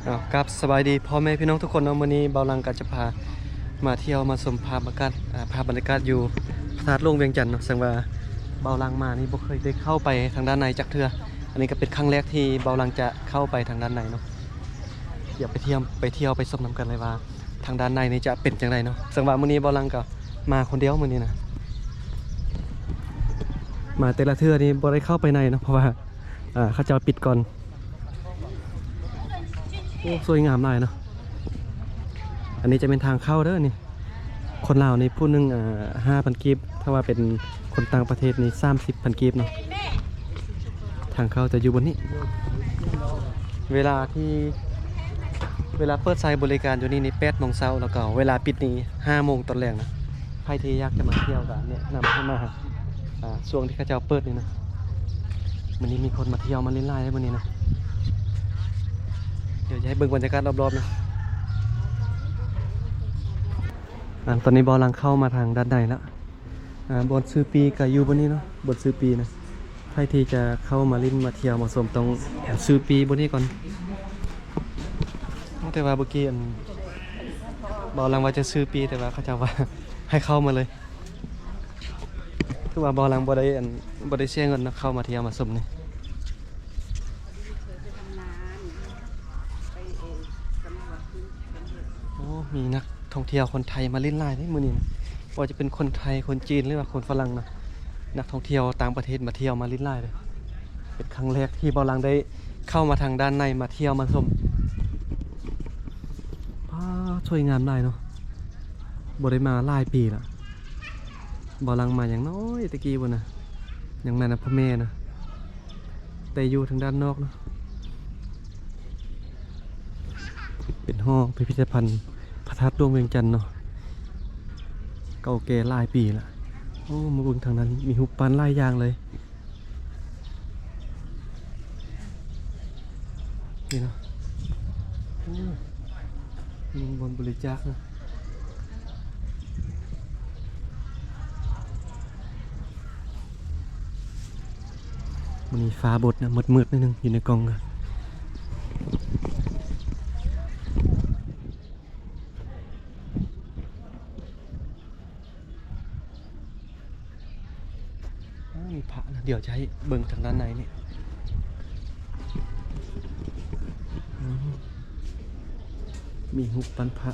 ເອົາ ຄັບ ສະບາຍດີພໍ່ແມ່ພີ່ນ້ອງທຸກຄົນເນາະ. ມື້ນີ້ເບົາຫຼັງກໍຈະພາມາທ່ຽວມາຊົມພາບອາກາດ ອ່າ ພາບບັນຍາກາດຢູ່ພະທາດຫຼວງວຽງຈັນເນາະ. ເຊິ່ງວ່າເບົາຫຼັງມານີ້ບໍ່ເຄີຍໄດ້ເຂົ້າໄປທາງດ້ານໃນຈັກເທື່ອ. ອັນນີ້ກໍເປັນຄັ້ງແລກທີ່ເບົາຫຼັງຈະເຂົ້າໄປທາງດ້ານໃນເນາະ. ດຽວໄປທ່ຽວ ໄປທ່ຽວໄປຊົມນຳກັນເລີຍວ່າ ທາງດ້ານໃນນີ້ຈະເປັນຈັ່ງໃດເນາະ. ເຊິ່ງວ່າມື້ນີ້ເບົາຫຼັງກໍມາຄົນດຽວມື້ນີ້ນະ. ມາແຕ່ລະເທື່ອນີ້ບໍ່ໄດ້ເຂົ້າໄປໃນເນາະ ເພາະວ່າ ອ່າ ເຂົາເຈົ້າປິດກ່ອນ. ໂອ້ ສວຍງາມຫຼາຍເນາະ. ອັນນີ້ຈະແມ່ນທາງເຂົ້າເດີນີ້. ຄົນລາວນີ້ຜູ້ໜຶ່ງ ອ່າ ຫ້າພັນກີບ, ຖ້າວ່າເປັນຄົນຕ່າງປະເທດນີ້ສາມສິບພັນກີບເນາະ ທາງເຂົ້າຈະຢູ່ບ່ອນນີ້. ເວລາທີ່ ເວລາເປີດໃຊ້ບໍລິການຢູ່ນີ້ນີ້ແປດໂມງເຊົ້າ ແລ້ວກໍເວລາປິດນີ້ຫ້າໂມງຕອນແລງນະ. ໃຜທີ່ຢາກຈະມາທ່ຽວກໍແນະນຳໃຫ້ມາ ອ່າ ຊ່ວງທີ່ເຂົາເຈົ້າເປີດນີ້ນະ. ມື້ນີ້ມີຄົນມາທ່ຽວມາຫຼິ້ນຫຼາຍເດ້ມື້ນີ້ນະ. ດຽວຈະໃຫ້ເບິ່ງບັນຍາກາດລອບໆນະ. ອ່າ ຕອນນີ້ເບົາຫຼັງເຂົ້າມາທາງດ້ານໃນແລ້ວ. ອ່າ ບ່ອນຊື້ປີ້ກໍຢູ່ບ່ອນນີ້ເນາະ ບ່ອນຊື້ປີ້ນະ. ໃຜທີ່ຈະເຂົ້າມາຫຼິ້ນມາທ່ຽວມາຊົມຕ້ອງຊື້ປີ້ບ່ອນນີ້ກ່ອນ. ແຕ່ວ່າເມື່ອກີ້ ອັນ ເບົາຫຼັງວ່າຈະຊື້ປີ້ ແຕ່ວ່າເຂົາເຈົ້າວ່າໃຫ້ເຂົ້າມາເລີຍ. ຄືວ່າເບົາຫຼັງບໍ່ໄດ້ ອັນ ບໍ່ໄດ້ເສຍເງິນເນາະ ເຂົ້າມາທ່ຽວມາຊົມນີ້. ໂອ້ ມີນັກທ່ອງທ່ຽວຄົນໄທມາຫຼິ້ນຫຼາຍເດ້ມື້ນີ້ນະ. ບໍ່ວ່າຈະເປັນຄົນໄທ ຄົນຈີນ ຫຼືວ່າຄົນຝຣັ່ງນະ, ນັກທ່ອງທ່ຽວຕ່າງປະເທດມາທ່ຽວມາຫຼິ້ນຫຼາຍເດ້. ເປັນຄັ້ງແລກທີ່ເບົາຫຼັງໄດ້ເຂົ້າມາທາງດ້ານໃນມາທ່ຽວມາຊົມ. ວ້າ ສວຍງາມຫຼາຍເນາະ. ບໍ່ໄດ້ມາຫຼາຍປີລະ. ເບົາຫຼັງມາຍັງນ້ອຍແຕ່ກີ້ພຸ້ນນະ, ຍັງມານຳພໍ່ແມ່ນະ, ແຕ່ຢູ່ທາງດ້ານນອກເນາະ. ເປັນຫໍພິພິທະພັນພະທາດຫຼວງວຽງຈັນເນາະ, ເກົ່າແກ່ຫຼາຍປີລະ. ໂອ້ ມາເບິ່ງທາງນັ້ນ ມີຮູບປັ້ນຫຼາຍຢ່າງເລີຍ. ນີ້ເນາະ ໂອ້ ມີບ່ອນບໍລິຈາກເນາະ. ມື້ນີ້ຟ້າບົດນະ, ມືດໆໜ້ອຍໜຶ່ງ ຢູ່ໃນກ້ອງນະ. ໂອ້ ມີພະນະ, ດຽວຈະໃຫ້ເບິ່ງທາງດ້ານໃນນີ້. ອືມ ມີຮູບປັ້ນພະ.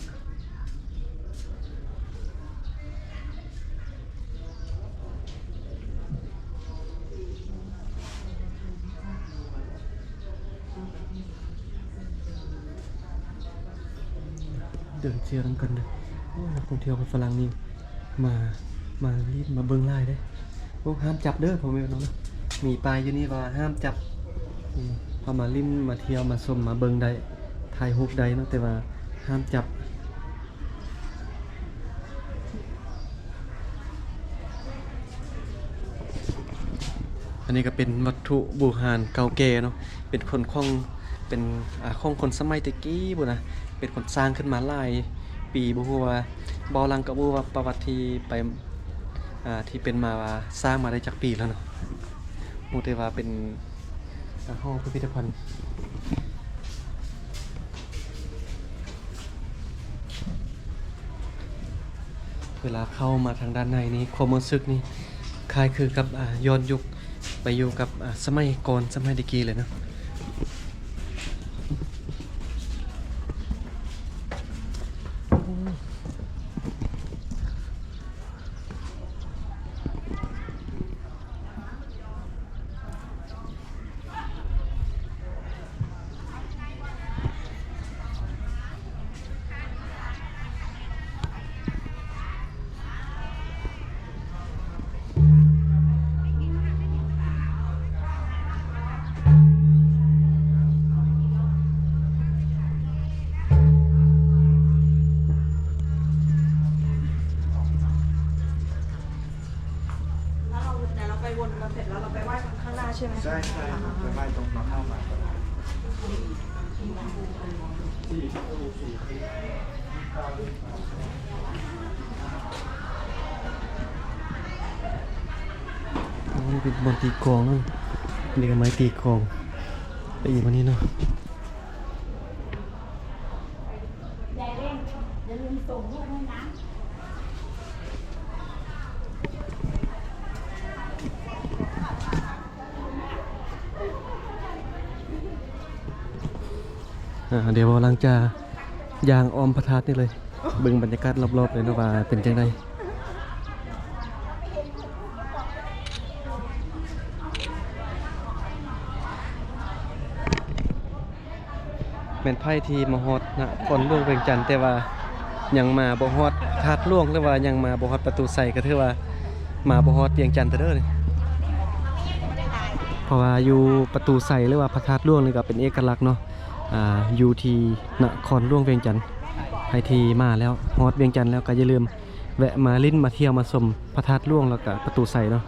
ເດີນທ່ຽວນຳກັນເດີ. ໂອ້ ນັກທ່ອງທ່ຽວຄົນຝຣັ່ງນີ້ມາ ມາຫຼິ້ນມາເບິ່ງຫຼາຍເດ້. ໂອ້ ຫ້າມຈັບເດີພໍ່ແມ່ພີ່ນ້ອງເນາະ, ມີປ້າຍຢູ່ນີ້ວ່າຫ້າມຈັບ. ອືມ ເຂົ້າມາຫຼິ້ນມາທ່ຽວມາຊົມມາເບິ່ງໄດ້ ຖ່າຍຮູບໄດ້ເນາະ ແຕ່ວ່າຫ້າມຈັບ. ອັນນີ້ກໍເປັນວັດຖຸບູຮານເກົ່າແກ່ເນາະ, ເປັນຄົນຂອງ ເປັນ ອ່າ ຂອງຄົນສະໄໝແຕ່ກີ້ພຸ້ນນະ, ເປັນຄົນສ້າງຂຶ້ນມາຫຼາຍປີ ບໍ່ຮູ້ວ່າ ເບົາຫຼັງກໍບໍ່ຮູ້ວ່າປະຫວັດທີ່ໄປ ອ່າ ທີ່ເປັນມາວ່າສ້າງມາໄດ້ຈັກປີແລ້ວເນາະ, ຮູ້ແຕ່ວ່າເປັນ ອ່າ ຫໍພິພິທະພັນ. ເວລາເຂົ້າມາທາງດ້ານໃນນີ້ ຄວາມຮູ້ສຶກນີ້ຄ້າຍຄືກັບ ອ່າ ຍ້ອນຍຸກໄປຢູ່ກັບ ອ່າ ສະໄໝກ່ອນ ສະໄໝແຕ່ກີ້ເລີຍເນາະ. แล้วเรา เดี๋ยวเราไปวนกันเสร็จแล้วเราไปไหว้ข้างหน้าใช่ไหม? ใช่ ใช่ ไปไหว้ตรงตอนเข้ามาก็ได้ ໂອ້ ນີ້ເປັນບ່ອນຕີກອງເນາະ, ນີ້ກໍໄມ້ຕີກອງໄປອີກບ່ອນນີ້ເນາະ. ອ່າ ດຽວເຮົາກຳລັງຈະຍ່າງອ້ອມພະທາດນີ້ເລີຍ ເບິ່ງບັນຍາກາດລອບໆເລີຍເນາະ ວ່າເປັນຈັ່ງໃດ. ແມ່ນໃຜທີ່ມາຮອດນະຄອນຫຼວງວຽງຈັນ ແຕ່ວ່າຍັງມາບໍ່ຮອດທາດຫຼວງ ຫຼືວ່າຍັງມາບໍ່ຮອດປະຕູໄຊ ກໍຖືວ່າມາບໍ່ຮອດວຽງຈັນເດີ. ເພາະວ່າຢູ່ປະຕູໄຊ ຫຼືວ່າພະທາດຫຼວງນີ້ກໍເປັນເອກະລັກເນາະ ອ່າ ຢູ່ທີ່ນະຄອນຫຼວງວຽງຈັນ. ໃຜທີ່ມາແລ້ວ ຮອດວຽງຈັນແລ້ວ ກໍຢ່າລືມແວະມາຫຼິ້ນ ມາທ່ຽວ ມາຊົມພະທາດຫຼວງ ແລ້ວກໍປະຕູໄຊເນາະ.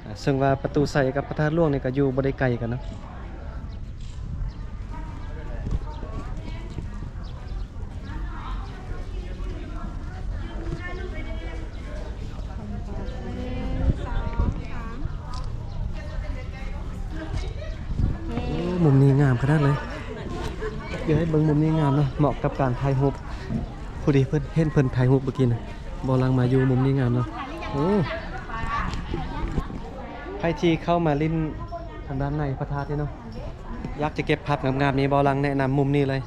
ອ່າ ເຊິ່ງວ່າປະຕູໄຊກັບພະທາດຫຼວງນີ້ກໍຢູ່ບໍ່ໄດ້ໄກກັນເນາະ. ໂອ້ ມຸມນີ້ງາມຂະໜາດເລີຍ ຢາກໃຫ້ເບິ່ງມຸມນີ້ງາມເນາະ ເໝາະກັບການຖ່າຍຮູບ. ພໍດີເພິ່ນເຫັນເພິ່ນຖ່າຍຮູບເມື່ອກີ້ນະ ບໍ່ຫຼັງມາຢູ່ມຸມນີ້ງາມເນາະ. ໂອ້ ໃຜທີ່ເຂົ້າມາຫຼິ້ນທາງດ້ານໃນພະທາດນີ້ເນາະ ຢາກຈະເກັບພາບງາມໆນີ້ ບໍ່ຫຼັງແນະນຳມຸມນີ້ເລີຍ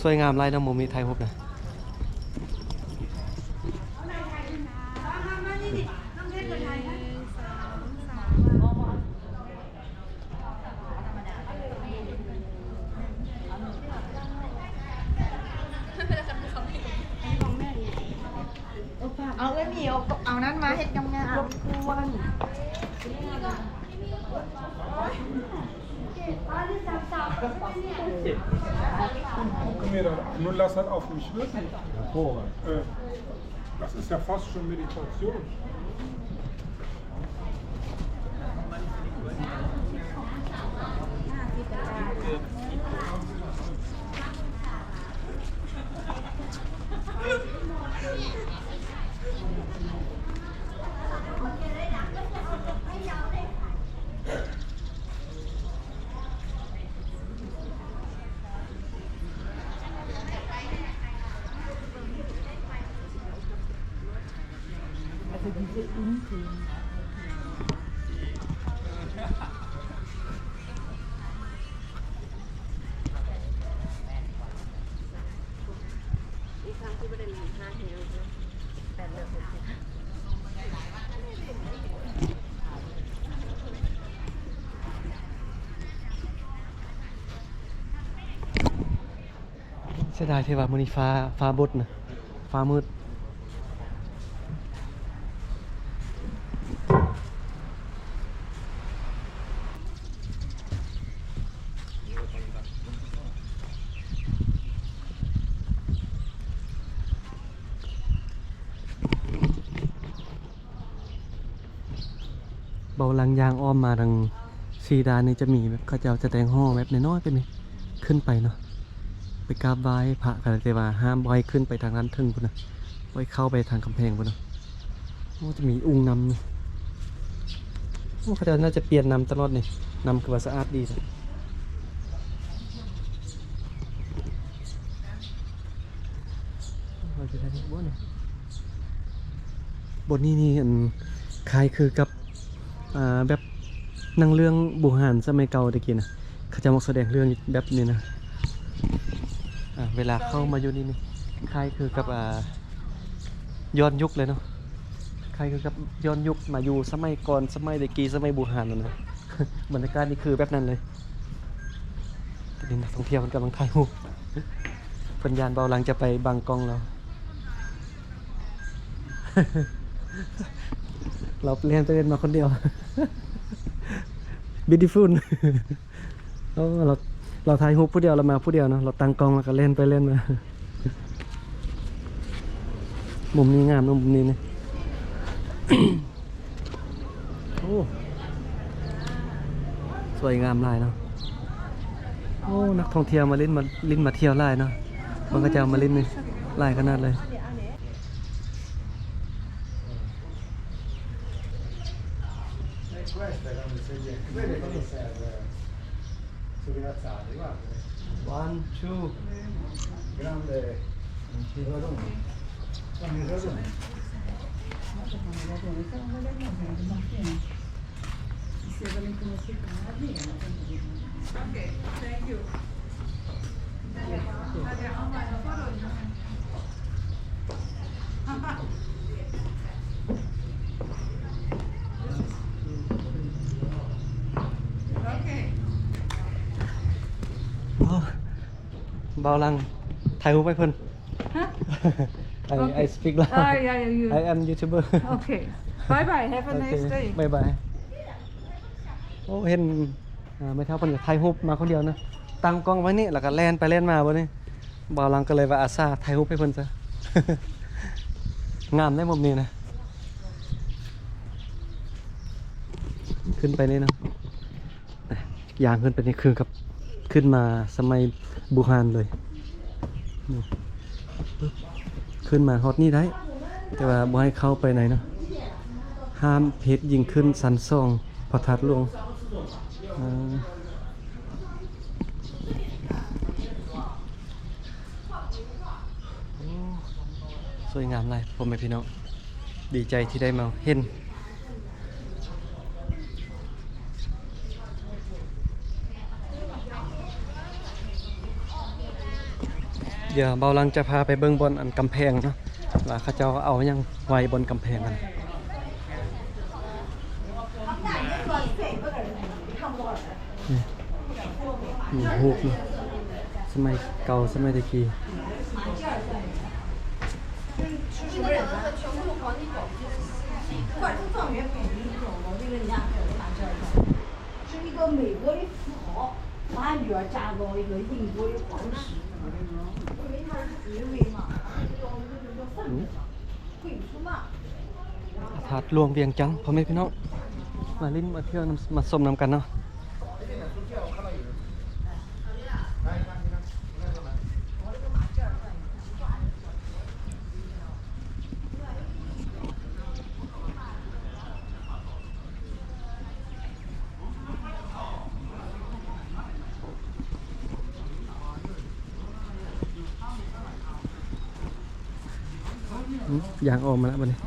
ສວຍງາມຫຼາຍເນາະ ມຸມນີ້ຖ່າຍຮູບນະ. ເອົາເອື້ອຍໝີ ເອົາ ເອົານັ້ນມາເຮັດງາມໆ ລົບກວນ. Guck mal, nun lass halt auf mich wirken. Äh, das ist ja fast schon Meditation. ເສຍດາຍທີ່ວ່າມື້ນີ້ຟ້າ ຟ້າບົດນະ ຟ້າມືດ. ເບົາຫຼັງຍ່າງອ້ອມມາທາງສີ່ດ້ານນີ້ ຈະມີແບບເຂົາເຈົ້າສະແດງຫໍແບບນ້ອຍໆ ແບບນີ້ ຂຶ້ນໄປເນາະ ໄປກາບໄຫວ້ພະກໍໄດ້ ແຕ່ວ່າຫ້າມບໍ່ໃຫ້ຂຶ້ນໄປທາງດ້ານເທິງພຸ້ນນະ ໄວ້ເຂົ້າໄປທາງກຳແພງພຸ້ນນະ. ໂອ້ ຈະມີອຸ່ງນ້ຳນີ້ ໂອ້ ເຂົາເຈົ້າໜ້າຈະປ່ຽນນ້ຳຕະຫຼອດນີ້ ນ້ຳຄືວ່າສະອາດດີແທ້. ເຮົາຈະໄດ້ບໍ່ນີ້ ບ່ອນນີ້ນີ້ ອັນ ຄ້າຍຄືກັບ ອ່າ ແບບໜັງເລື່ອງບູຮານສະໄໝເກົ່າແຕ່ກີ້ນະ ເຂົາເຈົ້າມັກສະແດງເລື່ອງແບບນີ້ນະ. ອ່າ ເວລາເຂົ້າມາຢູ່ນີ້ນີ້ ຄ້າຍຄືກັບ ອ່າ ຍ້ອນຍຸກເລີຍເນາະ ຄ້າຍຄືກັບຍ້ອນຍຸກມາຢູ່ສະໄໝກ່ອນ ສະໄໝແຕ່ກີ້ ສະໄໝບູຮານນັ້ນນະ. ບັນຍາກາດນີ້ຄືແບບນັ້ນເລີຍ. ຕອນນີ້ນັກທ່ອງທ່ຽວເພິ່ນກຳລັງຖ່າຍຮູບ ເພິ່ນຢ້ານເບົາຫຼັງຈະໄປບັງກ້ອງລາວ. ລາວແລ່ນໄປແລ່ນມາຄົນດຽວ. Beautiful. ໂອ້ ລາວ ລາວຖ່າຍຮູບຜູ້ດຽວ ລາວມາຜູ້ດຽວເນາະ ລາວຕັ້ງກ້ອງແລ້ວກໍແລ່ນໄປແລ່ນມາ. ມຸມນີ້ງາມເນາະ ມຸມນີ້ນີ້. ໂອ້ ສວຍງາມຫຼາຍເນາະ. ໂອ້ ນັກທ່ອງທ່ຽວມາຫຼິ້ນ ມາຫຼິ້ນມາທ່ຽວຫຼາຍເນາະ. ເບິ່ງເຂົາເຈົ້າມາຫຼິ້ນນີ້ຫຼາຍຂະໜາດເລີຍ. One, two. Grande. Ok, thank you. ບ່າວຫຼັງ ຖ່າຍຮູບໃຫ້ເພິ່ນ. Huh? I, I Okay. speak Lao. Ah, yeah, yeah, you. I am YouTuber. Okay. Bye bye. Have a nice Okay. day. ບາຍບາຍ. ໂອ້ ເຫັນ ອ່າ ແມ່ເຖົ້າເພິ່ນກໍຖ່າຍຮູບມາຄົນດຽວນະ ຕັ້ງກ້ອງໄວ້ນີ້ ແລ້ວກໍແລ່ນໄປແລ່ນມາບັດນີ້ ບ່າວຫຼັງກໍເລີຍວ່າອາສາຖ່າຍຮູບໃຫ້ເພິ່ນຊະ. ງາມເດ້ມຸມນີ້ນະ ຂຶ້ນໄປນີ້ເນາະ. ຍ່າງຂຶ້ນໄປນີ້ຄືກັບຂຶ້ນມາສະໄໝບູຮານເລີຍ. ຂຶ້ນມາຮອດນີ້ໄດ້ ແຕ່ວ່າບໍ່ໃຫ້ເຂົ້າໄປໃນເນາະ. ຫ້າມເພດຍິງຂຶ້ນຊັ້ນສອງ ພະທາດຫຼວງ. ເອີ ໂອ້ ສວຍງາມຫຼາຍ ພໍ່ແມ່ພີ່ນ້ອງ ດີໃຈທີ່ໄດ້ມາເຫັນ. ດຽວບ່າວຫຼັງຈະພາໄປເບິ່ງບ່ອນອັນກຳແພງເນາະ ວ່າເຂົາເຈົ້າເອົາຫຍັງໄວ້ບ່ອນກຳແພງຫັ້ນ. ນີ້ ມີຮູບເນາະ ສະໄໝເກົ່າ ສະໄໝແຕ່ກີ້. ພະທາດຫຼວງວຽງຈັນ ພໍ່ແມ່ພີ່ນ້ອງ ມາຫຼິ້ນມາທ່ຽວນຳ ມາຊົມນຳກັນເນາະ. ອືມ ຍ່າງອ້ອມມາລະບັດນີ້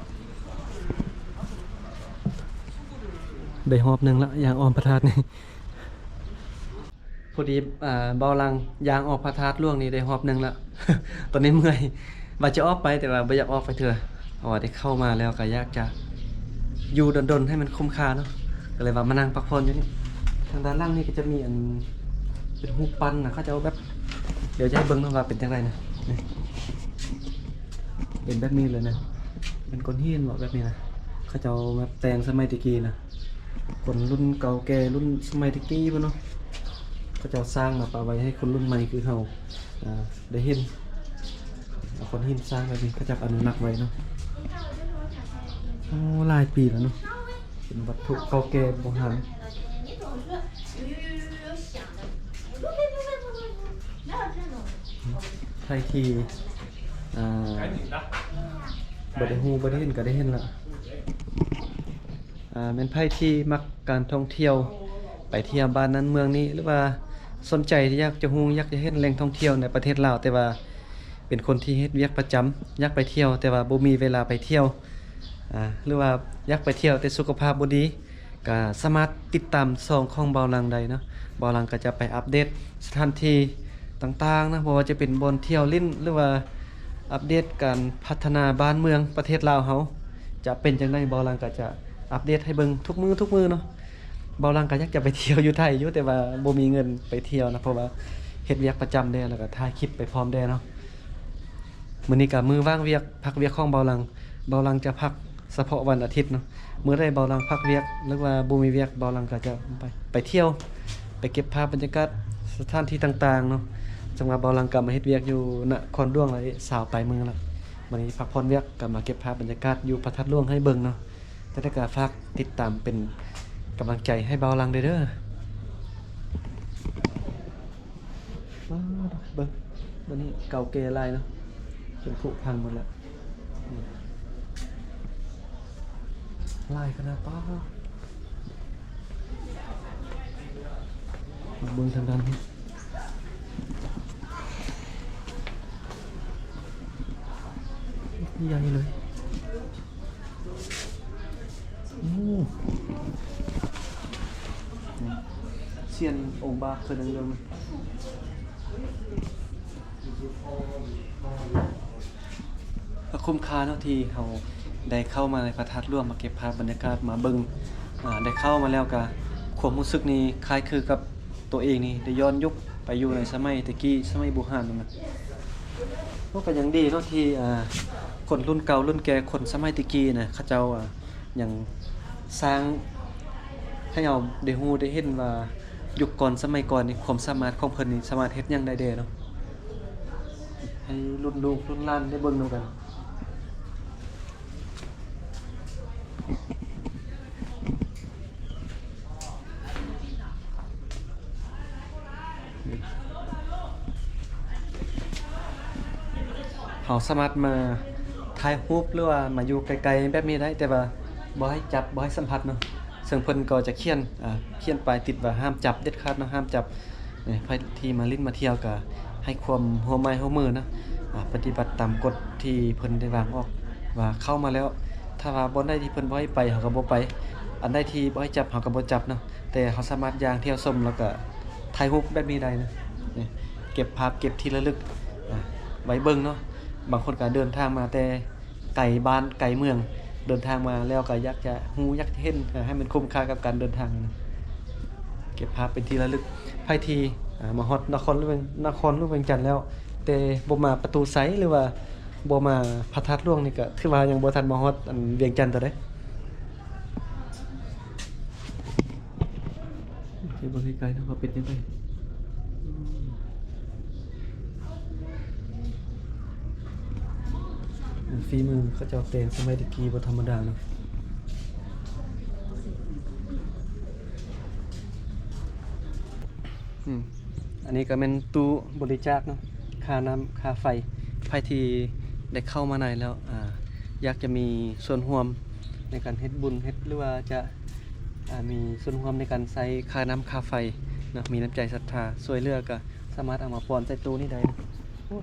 ໄດ້ຮອບໜຶ່ງລະ ຍ່າງອ້ອມພະທາດນີ້. ພໍດີ ອ່າ ບ່າວຫຼັງຍ່າງອອກພະທາດຫຼວງນີ້ໄດ້ຮອບໜຶ່ງລະ ຕອນນີ້ເມື່ອຍ ວ່າຈະອອກໄປ ແຕ່ວ່າບໍ່ຢາກອອກໄປເທື່ອ ເພາະວ່າໄດ້ເຂົ້າມາແລ້ວກໍຢາກຈະຢູ່ດົນໆ ໃຫ້ມັນຄຸ້ມຄ່າເນາະ ກໍເລີຍວ່າມານັ່ງພັກຜ່ອນຢູ່ນີ້. ທາງດ້ານຫຼັງນີ້ກໍຈະມີອັນເປັນຮູບປັ້ນນະ ເຂົາເຈົ້າແບບ ດຽວຈະໃຫ້ເບິ່ງເນາະວ່າເປັນຈັ່ງໃດນະ. ນີ້ ເປັນແບບນີ້ເລີຍນະ ເປັນກ້ອນຫີນເບາະ ແບບນີ້ນະ ເຂົາເຈົ້າແບບແຕ່ງສະໄໝແຕ່ກີ້ນະ. ຄົນລຸ້ນເກົ່າແກ່ ລຸ້ນສະໄໝແຕ່ກີ້ພຸ້ນເນາະ ເຂົາເຈົ້າສ້າງມາປະໄວ້ໃຫ້ຄົນລຸ້ນໃໝ່ຄືເຮົາ ອ່າ ໄດ້ເຫັນ. ເອົາກ້ອນຫີນສ້າງແບບນີ້ ເຂົາເຈົ້າອະນຸລັກໄວ້ເນາະ. ໂອ້ ຫຼາຍປີແລ້ວເນາະ ເປັນວັດຖຸເກົ່າແກ່ບູຮານ. ໃຜທີ່ ອ່າ ບໍ່ໄດ້ຮູ້ ບໍ່ໄດ້ເຫັນ ກໍໄດ້ເຫັນລະ. ອ່າ ແມ່ນໃຜທີ່ມັກການທ່ອງທ່ຽວ ໄປທ່ຽວບ້ານນັ້ນເມືອງນີ້ ຫຼືວ່າສົນໃຈທີ່ຢາກຈະຮູ້ ຢາກຈະເຫັນແຫຼ່ງທ່ອງທ່ຽວໃນປະເທດລາວ ແຕ່ວ່າເປັນຄົນທີ່ເຮັດວຽກປະຈຳ ຢາກໄປທ່ຽວ ແຕ່ວ່າບໍ່ມີເວລາໄປທ່ຽວ ອ່າ ຫຼືວ່າຢາກໄປທ່ຽວແຕ່ສຸຂະພາບບໍ່ດີ ກໍສາມາດຕິດຕາມຊ່ອງຂອງບ່າວຫຼັງໄດ້ເນາະ. ບ່າວຫຼັງກໍຈະໄປອັບເດດສະຖານທີ່ຕ່າງໆນະ ບໍ່ວ່າຈະເປັນບ່ອນທ່ຽວຫຼິ້ນ ຫຼືວ່າອັບເດດການພັດທະນາບ້ານເມືອງປະເທດລາວເຮົາຈະເປັນຈັ່ງໃດ ບ່າວຫຼັງກໍຈະອັບເດດໃຫ້ເບິ່ງທຸກມື້ທຸກມື້ເນາະ. ບ່າວຫຼັງກໍຢາກຈະໄປທ່ຽວຢູ່ໄທຢູ່ ແຕ່ວ່າບໍ່ມີເງິນໄປທ່ຽວນະ ເພາະວ່າເຮັດວຽກປະຈຳແດ່ ແລ້ວກໍຖ່າຍຄລິບໄປພ້ອມແດ່ເນາະ. ມື້ນີ້ກໍມື້ວ່າງວຽກ ພັກວຽກຂອງບ່າວຫຼັງ ບ່າວຫຼັງຈະພັກສະເພາະວັນອາທິດເນາະ. ມື້ໃດບ່າວຫຼັງພັກວຽກ ຫຼືວ່າບໍ່ມີວຽກ ບ່າວຫຼັງກໍຈະໄປ ໄປທ່ຽວ ໄປເກັບພາບບັນຍາກາດສະຖານທີ່ຕ່າງໆເນາະ. ຈັ່ງວ່າບ່າວຫຼັງກໍມາເຮັດວຽກຢູ່ນະຄອນຫຼວງໄດ້ຊາວປາຍມື້ລະ ມື້ນີ້ພັກຜ່ອນວຽກກໍມາເກັບພາບບັນຍາກາດຢູ່ພະທາດຫຼວງໃຫ້ເບິ່ງເນາະ. ຈັ່ງໃດກໍຝາກຕິດຕາມເປັນກຳລັງໃຈໃຫ້ບ່າວຫຼັງເດີ. ປາດ ເບິ່ງ ບັດນີ້ເກົ່າແກ່ຫຼາຍເນາະ ຈົນຜຸພັງໝົດແລ້ວ ຫຼາຍຂະໜາດ. ປາດ ມາເບິ່ງທາງດ້ານນີ້ ໃຫຍ່ເລີຍ. ໂອ້ ສ ປ່ຽນອົງບາກຄືໜຶ່ງເດີ. ກໍຄຸ້ມຄ່າເນາະ ທີ່ເຮົາໄດ້ເຂົ້າມາໃນພະທາດຫຼວງ ມາເກັບພາບບັນຍາກາດ ມາເບິ່ງ ອາ ໄດ້ເຂົ້າມາແລ້ວກໍຄວາມຮູ້ສຶກນີ້ຄ້າຍຄືກັບຕົວເອງນີ້ໄດ້ຍ້ອນຍຸກໄປຢູ່ໃນສະໄໝແຕ່ກີ້ ສະໄໝບູຮານນັ້ນນະ. ໂອ້ ກໍຍັງດີເນາະ ທີ່ ອາ ຄົນລຸ້ນເກົ່າລຸ້ນແກ່ ຄົນສະໄໝແຕ່ກີ້ນະ ເຂົາເຈົ້າ ອາ ຍັງສ້າງໃຫ້ເຮົາໄດ້ຮູ້ໄດ້ເຫັນວ່າ ຍຸກກ່ອນສະໄໝກ່ອນນີ້ ຄວາມສາມາດຂອງເພິ່ນນີ້ສາມາດເຮັດຫຍັງໄດ້ແດ່ເນາະ ໃຫ້ລຸ້ນລູກລຸ້ນຫຼານໄດ້ເບິ່ງນຳກັນ. ເຮົາສາມາດມາຖ່າຍຮູບ ຫຼືວ່າມາຢູ່ໃກ້ໆແບບນີ້ໄດ້ ແຕ່ວ່າບໍ່ໃຫ້ຈັບ ບໍ່ໃຫ້ສຳຜັດເນາະ. ເຊິ່ງເພິ່ນກໍຈະຂຽນ ອາ ຂຽນປ້າຍຕິດວ່າຫ້າມຈັບເດັດຂາດເນາະ ຫ້າມຈັບ. ໃຜທີ່ມາຫຼິ້ນມາທ່ຽວກໍໃຫ້ຄວາມຮ່ວມໄມ້ຮ່ວມມືເນາະ ອາ ປະຕິບັດຕາມກົດທີ່ເພິ່ນໄດ້ວາງອອກ ວ່າເຂົ້າມາແລ້ວ ຖ້າວ່າບ່ອນໃດທີ່ເພິ່ນບໍ່ໃຫ້ໄປ ເຮົາກໍບໍ່ໄປ, ອັນໃດທີ່ບໍ່ໃຫ້ຈັບ ເຮົາກໍບໍ່ຈັບເນາະ. ແຕ່ເຮົາສາມາດຍ່າງທ່ຽວຊົມ ແລ້ວກໍຖ່າຍຮູບແບບນີ້ໄດ້ນະ. ນີ້ ເກັບພາບເກັບທີ່ລະລຶກ ອາ ໄວ້ເບິ່ງເນາະ. ບາງຄົນກໍເດີນທາງມາແຕ່ໄກບ້ານໄກເມືອງ ເດີນທາງມາແລ້ວກໍຢາກຈະຮູ້ຢາກຈະເຫັນ ເອີ ໃຫ້ມັນຄຸ້ມຄ່າກັບການເດີນທາງນະ. ເກັບພາບເປັນທີ່ລະລຶກ. ໃຜທີ່ ອາ ມາຮອດນະຄອນຫຼວງ ນະຄອນຫຼວງວຽງຈັນແລ້ວ ແຕ່ບໍ່ມາປະຕູໄຊ ຫຼືວ່າບໍ່ມາພະທາດຫຼວງນີ້ ກໍຖືວ່າຍັງບໍ່ທັນມາຮອດອັນວຽງຈັນເທື່ອໃດ. ໄປເບິ່ງໃກ້ໆເນາະວ່າເປັນຈັ່ງໃດ. ອືມ ຝີມືເຂົາເຈົ້າແຕ່ງສະໄໝແຕ່ກີ້ບໍ່ທຳມະດາເນາະ. ອືມ ອັນນີ້ກໍແມ່ນຕູ້ບໍລິຈາກເນາະ ຄ່ານ້ຳຄ່າໄຟ. ໃຜທີ່ໄດ້ເຂົ້າມາໃນແລ້ວ ອາ ຢາກຈະມີສ່ວນຮ່ວມໃນການເຮັດບຸນເຮັດ ຫຼືວ່າຈະ ອາ ມີສ່ວນຮ່ວມໃນການໃຊ້ຄ່ານ້ຳຄ່າໄຟເນາະ ມີນ້ຳໃຈສັດທາຊ່ວຍເຫຼືອ ກໍສາມາດເອົາມາປ່ອນໃສ່ຕູ້ນີ້ໄດ້. ໂອ້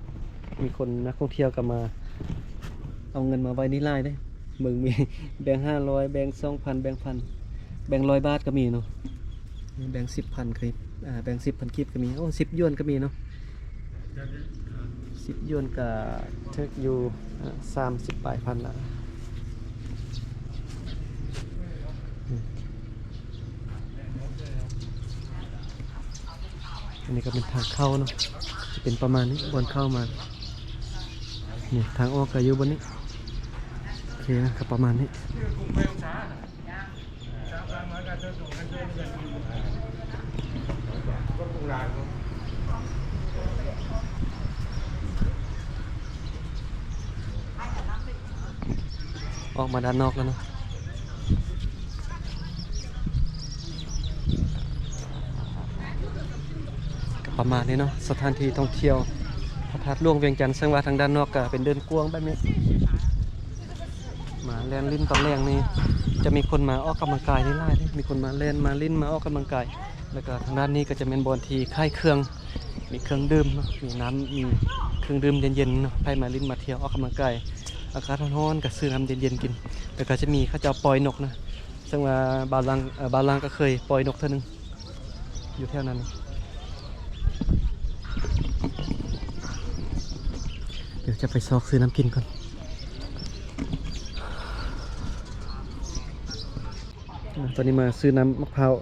ມີຄົນນັກທ່ອງທ່ຽວກໍມາເອົາເງິນມາໄວ້ນີ້ຫຼາຍເດ້. ເບິ່ງ ມີແບງຫ້າຮ້ອຍ ແບງສອງພັນ ແບງພັນ ແບງຮ້ອຍບາດກໍມີເນາະ. ແບງສິບພັນກີບ ອາ ແບງສິບພັນກີບກໍມີ. ໂອ້ ສິບຢວນກໍມີເນາະ. ສິບຢວນກໍຖືກຢູ່ ອາ ສາມສິບປາຍພັນລະ. ອືມ ອັນນີ້ກໍເປັນທາງເຂົ້າເນາະ ຈະເປັນປະມານນີ້ ບ່ອນເຂົ້າມາ. ນີ້ ທາງອອກກໍຢູ່ບ່ອນນີ້. ໂອເຄນະ ກໍປະມານນີ້. ອອກມາດ້ານນອກແລ້ວເນາະ. ກໍປະມານນີ້ເນາະ ສະຖານທີ່ທ່ອງທ່ຽວພະທາດຫຼວງວຽງຈັນ. ເຊິ່ງວ່າທາງດ້ານນອກກໍເປັນເດີ່ນກວ້າງແບບນີ້. ມາແລ່ນຫຼິ້ນຕອນແລງນີ້ ຈະມີຄົນມາອອກກຳລັງກາຍນີ້ຫຼາຍເດ້. ມີຄົນມາແລ່ນ ມາຫຼິ້ນ ມາອອກກຳລັງກາຍ. ແລ້ວກໍທາງດ້ານນີ້ກໍຈະແມ່ນບ່ອນທີ່ຂາຍເຄື່ອງ ມີເຄື່ອງດື່ມເນາະ ມີນ້ຳ ມີເຄື່ອງດື່ມເຢັນໆເນາະ. ໃຜມາຫຼິ້ນມາທ່ຽວອອກກຳລັງກາຍ ອາກາດຮ້ອນໆ ກໍຊື້ນ້ຳເຢັນໆກິນ. ແລ້ວກໍຈະມີເຂົາເຈົ້າປ່ອຍນົກນະ ເຊິ່ງວ່າບ່າວລາງ ເອີ ບ່າວລາງກໍເຄີຍປ່ອຍນົກເທື່ອໜຶ່ງຢູ່ແຖວນັ້ນ. ດຽວຈະໄປຊອກຊື້ນ້ຳກິນກ່ອນ. ອາ ຕອນນີ້ມາຊື້ນ້ຳໝາກພ້າວ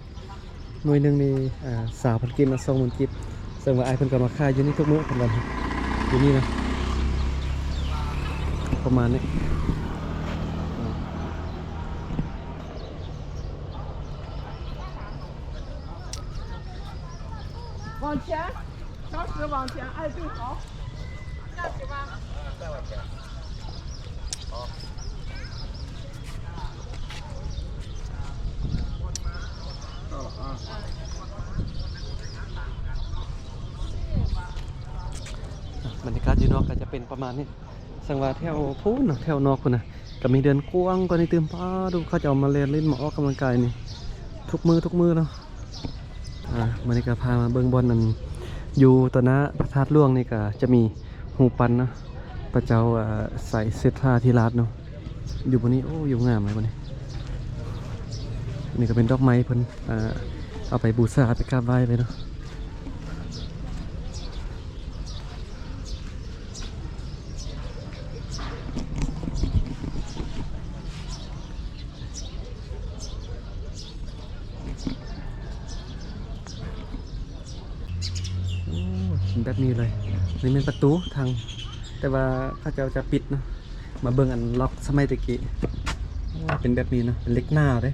ໜ່ວຍໜຶ່ງນີ້ ອາ ຊາວພັນກີບນະ ສອງໝື່ນກີບ. ເຊິ່ງວ່າອ້າຍເພິ່ນກໍມາຂາຍຢູ່ນີ້ທຸກມື້ ເພິ່ນວ່າຢູ່ນີ້ນະ ປະມານນີ້. Wang Qian, 三十 Wang Qian, 二十 好。 ບັນຍາກາດຢູ່ນອກກໍຈະເປັນປະມານນີ້. ສັງວ່າແຖວພຸ້ນເນາະ ແຖວນອກພຸ້ນນະ ກໍມີເດີ່ນກວ້າງກວ່ານີ້ຕື່ມ. ປ້າ ດູເຂົາເຈົ້າມາແລ່ນຫຼິ້ນ ມາອອກກຳລັງກາຍນີ້ ທຸກມື້ ທຸກມື້ເນາະ. ອ່າ ມື້ນີ້ກໍພາມາເບິ່ງບ່ອນນັ້ນ ຢູ່ຕໍ່ໜ້າພະທາດຫຼວງນີ້ກໍຈະມີຮູບປັ້ນເນາະ ພະເຈົ້າ ອ່າ ໄຊເສດຖາທິລາດເນາະ ຢູ່ບ່ອນນີ້. ໂອ້ ຢູ່ງາມເລີຍບ່ອນນີ້. ນີ້ກໍເປັນດອກໄມ້ເພິ່ນ ອ່າ ເອົາໄປບູຊາ ໄປກາບໄຫວ້ໄປເນາະ. ໂອ້ ເປັນແບບນີ້ເລີຍ. ນີ້ແມ່ນປະຕູທາງ ແຕ່ວ່າເຂົາເຈົ້າຈະປິດເນາະ. ມາເບິ່ງອັນລັອກສະໄໝແຕ່ກີ້. ໂອ້ ເປັນແບບນີ້ເນາະ ເປັນເຫຼັກໜາເດ້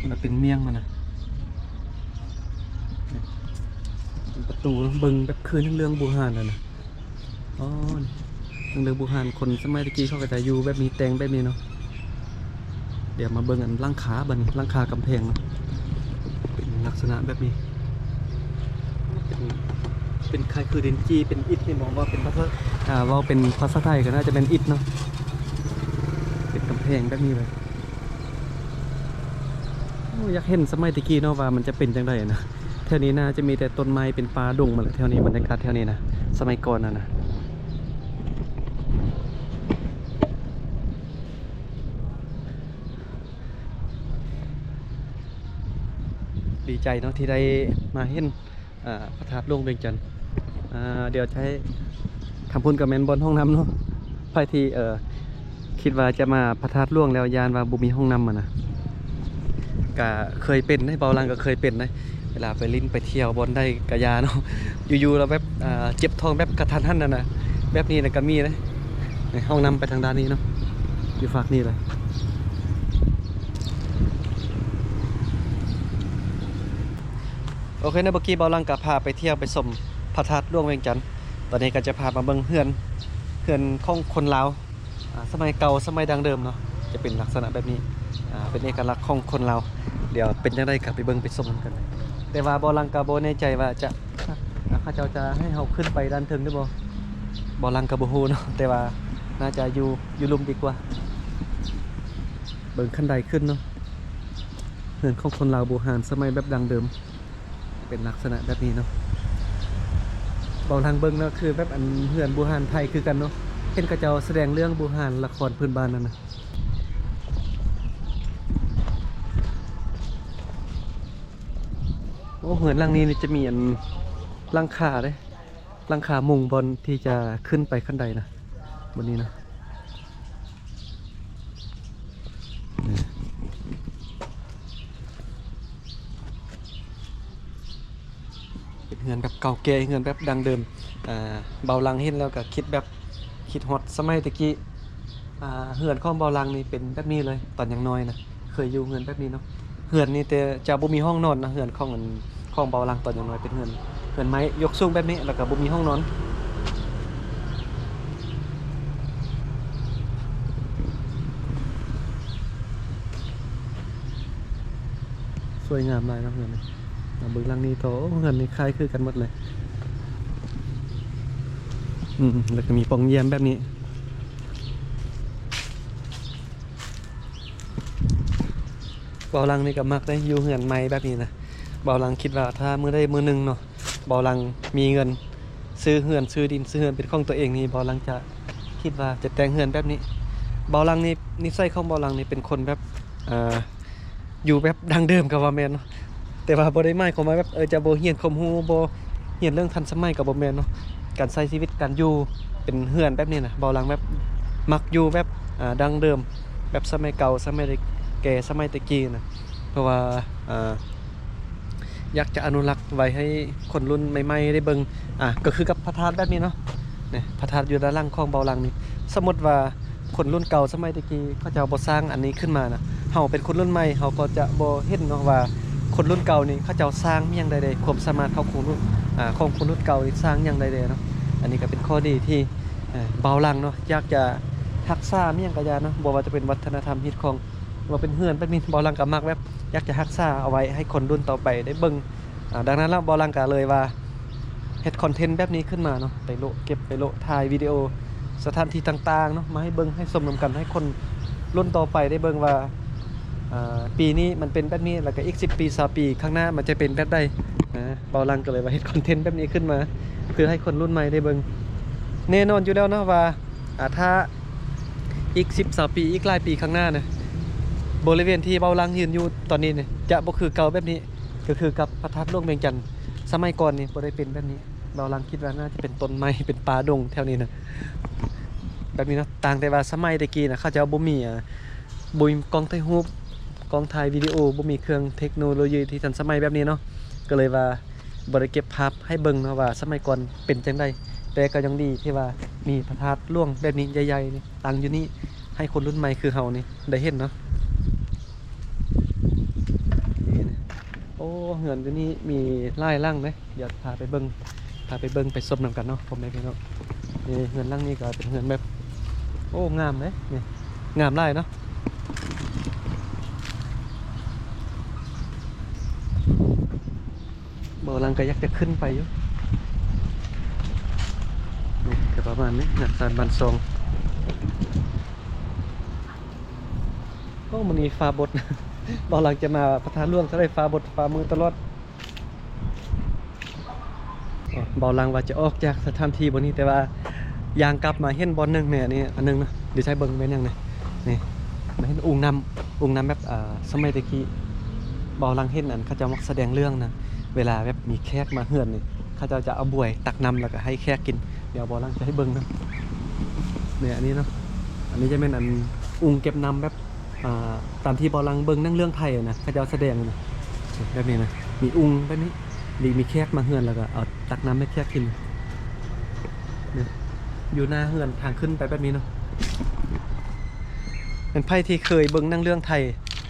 ແລ້ວເປັນມ້ຽງມັນນະ. ເປັນປະຕູເນາະ ເບິ່ງແບບຄືເລື່ອງບູຮານຫັ້ນນະ. ອໍ ເລື່ອງບູຮານ ຄົນສະໄໝແຕ່ກີ້ເຂົາກໍຈະຢູ່ແບບນີ້ ແຕ່ງແບບນີ້ເນາະ. ດຽວມາເບິ່ງອັນຫຼັງຄາບັດນີ້ ຫຼັງຄາກຳແພງເນາະ ເປັນລັກສະນະແບບນີ້ ເປັນ ເປັນຄ້າຍຄືດິນຈີ່ ເປັນອິດນີ້ບໍ ເວົ້າເປັນພາສາ ອ່າ ເວົ້າເປັນພາສາໄທກໍໜ້າຈະແມ່ນອິດເນາະ ເປັນກຳແພງແບບນີ້ເລີຍ. ໂອ້ ຢາກເຫັນສະໄໝແຕ່ກີ້ເນາະວ່າມັນຈະເປັນຈັ່ງໃດນະ. ແຖວນີ້ໜ້າຈະມີແຕ່ຕົ້ນໄມ້ ເປັນປ່າດົງໝົດແຫຼະ ແຖວນີ້ ບັນຍາກາດແຖວນີ້ນະ ສະໄໝກ່ອນຫັ້ນນະ. ດີໃຈເນາະທີ່ໄດ້ມາເຫັນ ອ່າ ພະທາດຫຼວງວຽງຈັນ. ອ່າ ດຽວຈະໃຫ້ ທາງພຸ້ນກໍແມ່ນບ່ອນຫ້ອງນ້ຳເນາະ. ໃຜທີ່ ເອີ ຄິດວ່າຈະມາພະທາດຫຼວງແລ້ວຢ້ານວ່າບໍ່ມີຫ້ອງນ້ຳຫັ້ນນະ ກະເຄີຍເປັນເດ້ ບ່າວຫຼັງກໍເຄີຍເປັນເດ້. ເວລາໄປຫຼິ້ນໄປທ່ຽວບ່ອນໃດກໍຢ່າເນາະ ຢູ່ໆແລ້ວແບບ ອ່າ ເຈັບທ້ອງແບບກະທັນຫັນຫັ້ນນະ ແບບນີ້ນະກໍມີເດ້. ຫ້ອງນ້ຳໄປທາງດ້ານນີ້ເນາະ ຢູ່ຟາກນີ້ເລີຍ. ໂອເຄເນາະ ເມື່ອກີ້ບ່າວຫຼັງກໍພາໄປທ່ຽວໄປຊົມພະທາດຫຼວງວຽງຈັນ. ຕອນນີ້ກໍຈະພາມາເບິ່ງເຮືອນ ເຮືອນຂອງຄົນລາວ ອ່າ ສະໄໝເກົ່າ ສະໄໝດັ້ງເດີມເນາະ ຈະເປັນລັກສະນະແບບນີ້ ອ່າ ເປັນເອກະລັກຂອງຄົນລາວ. ດຽວເປັນຈັ່ງໃດກໍໄປເບິ່ງໄປຊົມນຳກັນ. ແຕ່ວ່າບ່າວຫຼັງກໍບໍ່ແນ່ໃຈວ່າຈະ ອ່າ ເຂົາເຈົ້າຈະໃຫ້ເຮົາຂຶ້ນໄປດ້ານເທິງຫຼືບໍ່ ບ່າວຫຼັງກໍບໍ່ຮູ້ເນາະ ແຕ່ວ່າໜ້າຈະຢູ່ ຢູ່ລຸ່ມດີກວ່າ. ເບິ່ງຂັ້ນໄດຂຶ້ນເນາະ ເຮືອນຂອງຄົນລາວບູຮານ ສະໄໝແບບດັ້ງເດີມ ເປັນລັກສະນະແບບນີ້ເນາະ. ເວົ້າທາງເບິ່ງແລ້ວຄືແບບອັນເຮືອນບູຮານໄທຄືກັນເນາະ ເຫັນເຂົາເຈົ້າສະແດງເລື່ອງບູຮານລະຄອນພື້ນບ້ານນັ້ນນະ. ໂອ້ ເຮືອນຫຼັງນີ້ນີ້ຈະມີອັນຫຼັງຄາເດ້ ຫຼັງຄາມຸງບ່ອນທີ່ຈະຂຶ້ນໄປຂັ້ນໄດນະ ບ່ອນນີ້ນະ. ເປັນເຮືອນແບບເກົ່າແກ່ ເຮືອນແບບດັ້ງເດີມ. ອ່າ ບ່າວຫຼັງເຫັນແລ້ວກໍຄິດແບບ ຄິດຮອດສະໄໝແຕ່ກີ້. ອ່າ ເຮືອນຂອງບ່າວຫຼັງນີ້ເປັນແບບນີ້ເລີຍ ຕອນຍັງນ້ອຍນະ ເຄີຍຢູ່ເຮືອນແບບນີ້ເນາະ. ເຮືອນນີ້ແຕ່ຈະບໍ່ມີຫ້ອງນອນນະ ເຮືອນຂອງອັນ ຂອງບ່າວຫຼັງຕອນຍັງນ້ອຍເປັນເຮືອນ ເຮືອນໄມ້ຍົກສູງແບບນີ້ ແລ້ວກໍບໍ່ມີຫ້ອງນອນ. ສວຍງາມຫຼາຍເນາະເຮືອນນີ້. ມາເບິ່ງຫຼັງນີ້ຕໍ່ ໂອ້ ເຮືອນນີ້ຄ້າຍຄືກັນໝົດເລີຍ. ອືມ ແລ້ວກໍມີປ່ອງຢ້ຽມແບບນີ້. ບ່າວຫຼັງນີ້ກໍມັກໄດ໋ ຢູ່ເຮືອນໃໝ່ແບບນີ້ນະ. ບ່າວຫຼັງຄິດວ່າຖ້າມື້ໃດມື້ໜຶ່ງເນາະ ບ່າວຫຼັງມີເງິນຊື້ເຮືອນ ຊື້ດິນ ຊື້ເຮືອນເປັນຂອງຕົວເອງນີ້ ບ່າວຫຼັງຈະ ຄິດວ່າຈະແຕ່ງເຮືອນແບບນີ້. ບ່າວຫຼັງນີ້ ນິໄສຂອງບ່າວຫຼັງນີ້ເປັນຄົນແບບ ເອີ ຢູ່ແບບດັ້ງເດີມກໍວ່າແມ່ນເນາະ ແຕ່ວ່າບໍ່ໄດ້ໝາຍຄວາມວ່າແບບ ເອີ ຈະບໍ່ຮຽນຄວາມຮູ້ ບໍ່ຮຽນເລື່ອງທັນສະໄໝກໍບໍ່ແມ່ນເນາະ. ການໃຊ້ຊີວິດ ການຢູ່ເປັນເຮືອນແບບນີ້ນະ ບ່າວຫຼັງແບບມັກຢູ່ແບບ ອ່າ ດັ້ງເດີມ ແບບສະໄໝເກົ່າ ສະໄໝແກ່ ສະໄໝແຕ່ກີ້ນະ ເພາະວ່າ ອ່າ ຢາກຈະອະນຸລັກໄວ້ໃຫ້ຄົນລຸ້ນໃໝ່ໆໄດ້ເບິ່ງ. ອ່າ ກໍຄືກັບພະທາດແບບນີ້ເນາະ ນີ້ ພະທາດຢູ່ດ້ານຫຼັງຂອງບ່າວຫຼັງນີ້. ສົມມຸດວ່າຄົນລຸ້ນເກົ່າສະໄໝແຕ່ກີ້ເຂົາເຈົ້າບໍ່ສ້າງອັນນີ້ຂຶ້ນມານະ ເຮົາເປັນຄົນລຸ້ນໃໝ່ ເຮົາກໍຈະບໍ່ເຫັນເນາະວ່າຄົນລຸ້ນເກົ່ານີ້ເຂົາເຈົ້າສ້າງຫຍັງໄດ້ແດ່ ຄວາມສາມາດຂອງຄົນລຸ້ນ ອ່າ ຂອງຄົນລຸ້ນເກົ່ານີ້ສ້າງຫຍັງໄດ້ແດ່ເນາະ. ອັນນີ້ກໍເປັນຂໍ້ດີທີ່ ເອີ ບ່າວຫຼັງເນາະ ຢາກຈະຮັກສາຫຍັງກໍຢ່າເນາະ ບໍ່ວ່າຈະເປັນວັດທະນະທຳ ຮີດຄອງ ວ່າເປັນເຮືອນແບບນີ້ ບ່າວຫຼັງກໍມັກແບບ ຢາກຈະຮັກສາເອົາໄວ້ໃຫ້ຄົນລຸ້ນຕໍ່ໄປໄດ້ເບິ່ງ. ອ່າ ດັ່ງນັ້ນແລ້ວ ບ່າວຫຼັງກໍເລີຍວ່າເຮັດຄອນເທັນແບບນີ້ຂຶ້ນມາເນາະ ໄປໂລະເກັບ ໄປໂລະຖ່າຍວິດີໂອສະຖານທີ່ຕ່າງໆເນາະ ມາໃຫ້ເບິ່ງໃຫ້ຊົມນຳກັນ ໃຫ້ຄົນລຸ້ນຕໍ່ໄປໄດ້ເບິ່ງວ່າ ອ່າ ປີນີ້ມັນເປັນແບບນີ້ ແລ້ວກໍອີກສິບປີ ຊາວປີຂ້າງໜ້າມັນຈະເປັນແບບໃດນະ. ບ່າວຫຼັງກໍເລີຍວ່າເຮັດຄອນເທັນແບບນີ້ຂຶ້ນມາ ເພື່ອໃຫ້ຄົນລຸ້ນໃໝ່ໄດ້ເບິ່ງ. ແນ່ນອນຢູ່ແລ້ວເນາະວ່າ ອ່າ ຖ້າອີກສິບ ຊາວປີ ອີກຫຼາຍປີຂ້າງໜ້ານະ ບໍລິເວນທີ່ບ່າວຫຼັງຢືນຢູ່ຕອນນີ້ນີ້ ຈະບໍ່ຄືເກົ່າແບບນີ້. ກໍຄືກັບພະທາດຫຼວງວຽງຈັນ ສະໄໝກ່ອນນີ້ບໍ່ໄດ້ເປັນແບບນີ້. ເບົາຫຼັງຄິດວ່າໜ້າຈະເປັນຕົ້ນໄມ້ ເປັນປ່າດົງແຖວນີ້ນະ ແບບນີ້ເນາະ. ຕ່າງແຕ່ວ່າສະໄໝແຕ່ກີ້ນະ ເຂົາເຈົ້າບໍ່ມີ ອ່າ ບໍ່ມີກ້ອງຖ່າຍຮູບ ກ້ອງຖ່າຍວິດີໂອ ບໍ່ມີເຄື່ອງເທັກໂນໂລຢີທີ່ທັນສະໄໝແບບນີ້ເນາະ ກໍເລີຍວ່າບໍ່ໄດ້ເກັບພາບໃຫ້ເບິ່ງເນາະວ່າສະໄໝກ່ອນເປັນຈັ່ງໃດ. ແຕ່ກໍຍັງດີທີ່ວ່າມີພະທາດຫຼວງແບບນີ້ໃຫຍ່ໆນີ້ ຕັ້ງຢູ່ນີ້ ໃຫ້ຄົນລຸ້ນໃໝ່ຄືເຮົານີ້ໄດ້ເຫັນເນາະ. ໂອ້ ເຮືອນຢູ່ນີ້ມີຫຼາຍຫຼັງເດ້ ດຽວພາໄປເບິ່ງ ພາໄປເບິ່ງໄປຊົມນຳກັນເນາະ ພໍ່ແມ່ພີ່ນ້ອງ. ນີ້ເຮືອນຫຼັງນີ້ກໍເປັນເຮືອນແບບ ໂອ້ ງາມເດ້ ນີ້ງາມຫຼາຍເນາະ. ເບົາຫຼັງກໍຢາກຈະຂຶ້ນໄປຢູ່ ນີ້ກໍປະມານນີ້ ງານສານບ້ານຊ່ອງ. ໂອ້ ມື້ນີ້ຟ້າບົດ ເບົາຫຼັງຈະມາພະທາດຫຼວງ ເທົ່າໃດຟ້າບົດຟ້າມືຕະຫຼອດ. ເບົາຫຼັງວ່າຈະອອກຈາກສະຖານທີ່ບ່ອນນີ້ ແຕ່ວ່າຍ່າງກັບມາເຫັນບ່ອນໜຶ່ງແນ່ ອັນນີ້ອັນໜຶ່ງເນາະ. ດຽວໃຫ້ເບິ່ງແມ່ນຫຍັງນີ້ ນີ້ ມາເຫັນອຸ່ງນ້ຳ ອຸ່ງນ້ຳແບບ ອ່າ ສະໄໝແຕ່ກີ້. ເບົາຫຼັງເຫັນອັນເຂົາເຈົ້າມັກສະແດງເລື່ອງນະ ເວລາແບບມີແຂກມາເຮືອນນີ້ ເຂົາເຈົ້າຈະເອົາບວຍຕັກນ້ຳ ແລ້ວກໍໃຫ້ແຂກກິນ. ດຽວເບົາຫຼັງຈະໃຫ້ເບິ່ງເນາະ ນີ້ ອັນນີ້ເນາະ. ອັນນີ້ຈະແມ່ນອັນອຸ່ງເກັບນ້ຳແບບ ອ່າ ຕາມທີ່ເບົາຫຼັງເບິ່ງໜັງເລື່ອງໄທນະ ເຂົາເຈົ້າສະແດງນະ ແບບນີ້ນະ ມີອຸ່ງແບບນີ້ ມີ ມີແຂກມາເຮືອນ ແລ້ວກໍເອົາຕັກນ້ຳໃຫ້ແຂກກິນ ນີ້ ຢູ່ໜ້າເຮືອນທາງຂຶ້ນໄປແບບນີ້ເນາະ. ແມ່ນໃຜທີ່ເຄີຍເບິ່ງໜັງເລື່ອງໄທ